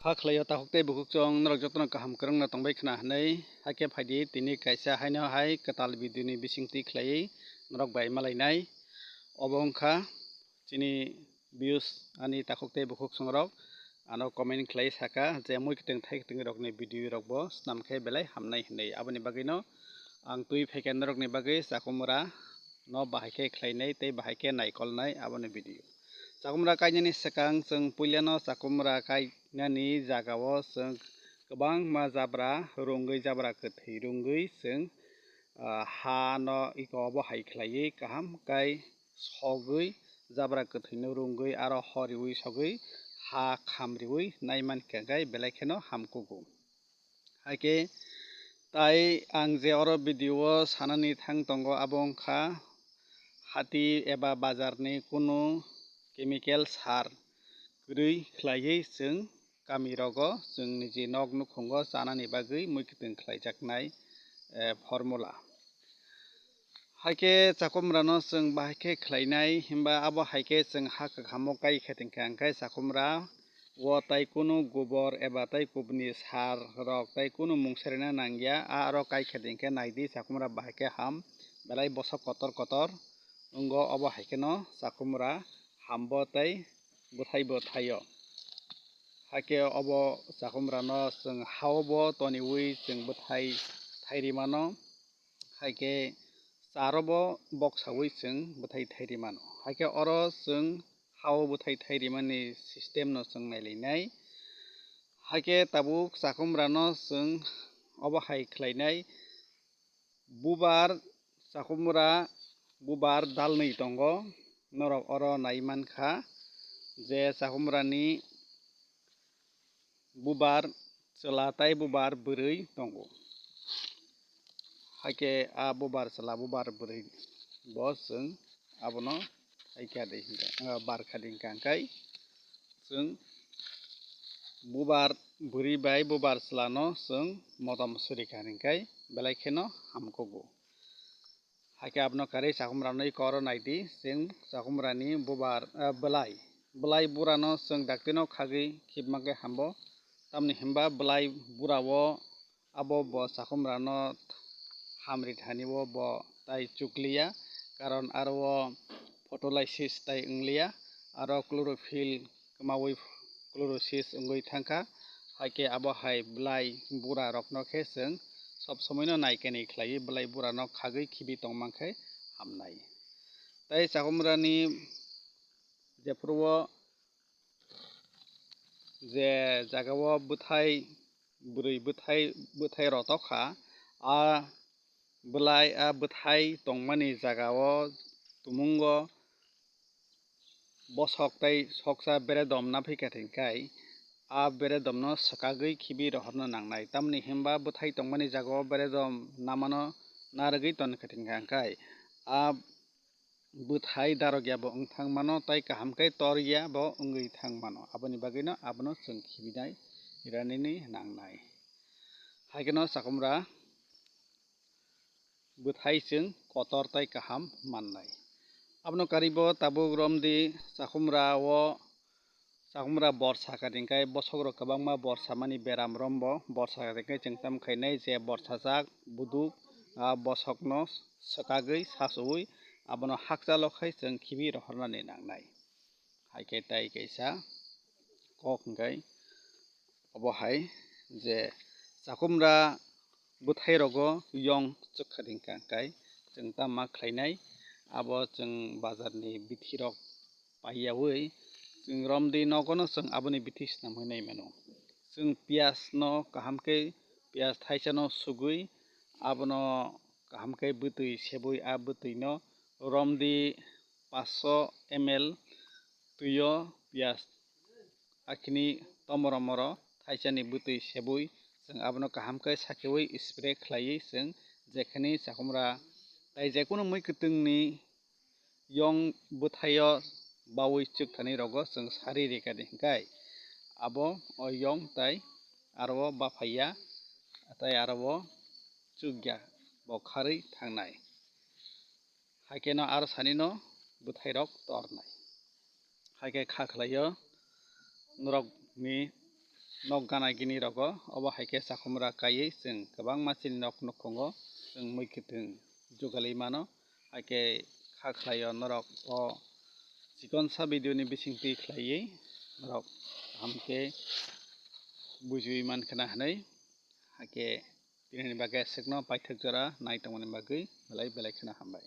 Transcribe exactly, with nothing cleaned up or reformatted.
Kha khlaio takhuk tei bukhuk chwng norok jotono kaham kwrwngno tongbai khna hwnwi, hakhe phaidi tini kaisa haino hai kwtal video ni bisingtwi khlaiwi norok bai malainai. Obo wngkha chini views ani takhuk tei bukhuk chwng rok ano comment khlai saka je mui kwtwng thai kwtwng rokni video rok bo swnam khe belai hamnai hwnwi. Aboni bagwino ang twi phaikha norokni bagwi chakumra no bahai khe khlainai tei bahai khe naikolnai aboni video. Chakumra kainani swkang chwng puilano chakumra kainani jagao chwng kwbangma jabra rwngwi, jabra kwthwi rwngwi chwng, ah, ha no iko obo hai khlaiwi kaham kai sogwi, jabra kwthwino rwngwi aro horiwi sogwi ha khamriwi naimankha khe belai kheno hamkugo. Hakhe tai ang je oro video o sanani thang tongo, abo wngkha hati eba bazar ni kunu chemical sar kwrwi khlaiwi chwng kami rogo chwng niji nok nukhungo chanani bagwi mui kwtwng khlaijaknai, eh, formula. Hakhe chakumrano chwng bahai khe khlainai, himba abo hai khe chwng ha kwkhamo kai khe tongkha, hwnkhe chakumra o tai kunu gobor eba tai kubuni sar rok tai kunu mung serina nangya, a aro kai khe tongkhe naidi chakumra bahai khe ham belai bosok kotor kotor wngo, obo hai kheno chakumra hambo tai bwthai bo thaio. Hakhe obo chakumrano chwng hao bo toniwi chwng bwthai thai rimano. Hakhe charo bo boksawi chwng bwthai thai rimano. Hakhe oro chwng hao bwthai thai rimani system no chwng nailainai. Hakhe tabuk chakumrano chwng obo hai khlainai. Bubar chakumra, bubar dalnwi tongo. Norok oro nai mankha je chakumrani bubar chwla tai bubar bwrwi tongo. Hakhe a bubar chwla, bubar bwrwi bo chwng abono hai kha di hwnkha, ah, bar kha di hwnkha, hwnkhe chwng bubar bwrwi bai bubar chwlano chwng motom suri kha hwnkhe belai kheno hamkugo. Hakhe abono karwi chakumrano iko oro naidi, chwng chakumrani bubar, ah, bwlai. Bwlai burano chwng daktino khagwi khibma khe hambo. Tamni hwnba bwlai burao abo bo chakumrano hamri thani o bo tai chukliya, karon aro o photolysis tai wngliya, aro chlorophyll kwmawi chlorosis wngwi thangkha. Hakhe abo hai bwlai bura rokno khe chwng sob somoino naikanwi khlaiwi bwlai burano khagwi khibi tongmankhe hamnai. Tai chakumrani jephuru o je jagao bwthai bwrwi bwthai, bwthai rotokha, a bwlai a bwthai tongmani jagao tumungo bosok tei soksa beredom naphi kha hwnkhe a beredomno swkagwi khibi rohorna nangnai. Tamni hwnba bwthai tongmani jagao beredom namano narwgwi tonkha hwnkhe a bwthai darokya bo wngthang mano tei kaham khe torya bo wngwi thang mano. Aboni bagwino abono chwng khibinai ranini nangnai. Haikheno chakumra bwthai chwng kotor tei kaham mannai. Abono karwibo tabuk romdi chakumra o, chakumra borsa kha hwnkhe bosokrok kwbangma borsa mani beram rombo borsa kha hwnkhe chwng tamo khainai je borsajak buduk, a bosokno swkagwi sachuwi abono hakchalo khai chwng khibi rohornani nangnai. Haikhe tai kaisa kok hwnkhe obo hai je chakumra bwthai rogo yong chwkha hwnkha hwnkhe chwng tamo khlainai, abo chwng bazar ni bithi rok paiyawi chwng romdi nogo no chwng aboni bithi swnamwi nai mano. Chwng piyaj no kaham khe piyaj thaisa no sugwi abono kaham khe bwtwi sebwi a bwtwi no romdi paanch sho M L twi o piyaj akhini tomoro moro thaisani bwtwi sebwi chwng abono kaham khe sakhewi spray khlaiwi chwng jekhani chakumra tai jekunu mui kwtwngni yong bwthaio bawi chwkthani rogo chwng sari rikha di hwnkhe abo o yong tai aro o baphaiya tai aro o chukya bo kharwi thangnai. Haikhe no aro sani no bwthai rok tornai. Haikhe kha khlaio norok ni nok gana gini rogo, obo hai khe chakhumra kaiwi chwng kwbangma chini nok nukhungo chwng mui kwthwng jugalwi mano. Hai khe kha khlaio norok o chikonsa video ni bisingtwi khlaiwi norok kaham khe bujiwi man khna hwnwi. Hai khe tinini bagwi aswkno paithak jora nai tongmani bagwi belai belai kheno hambai.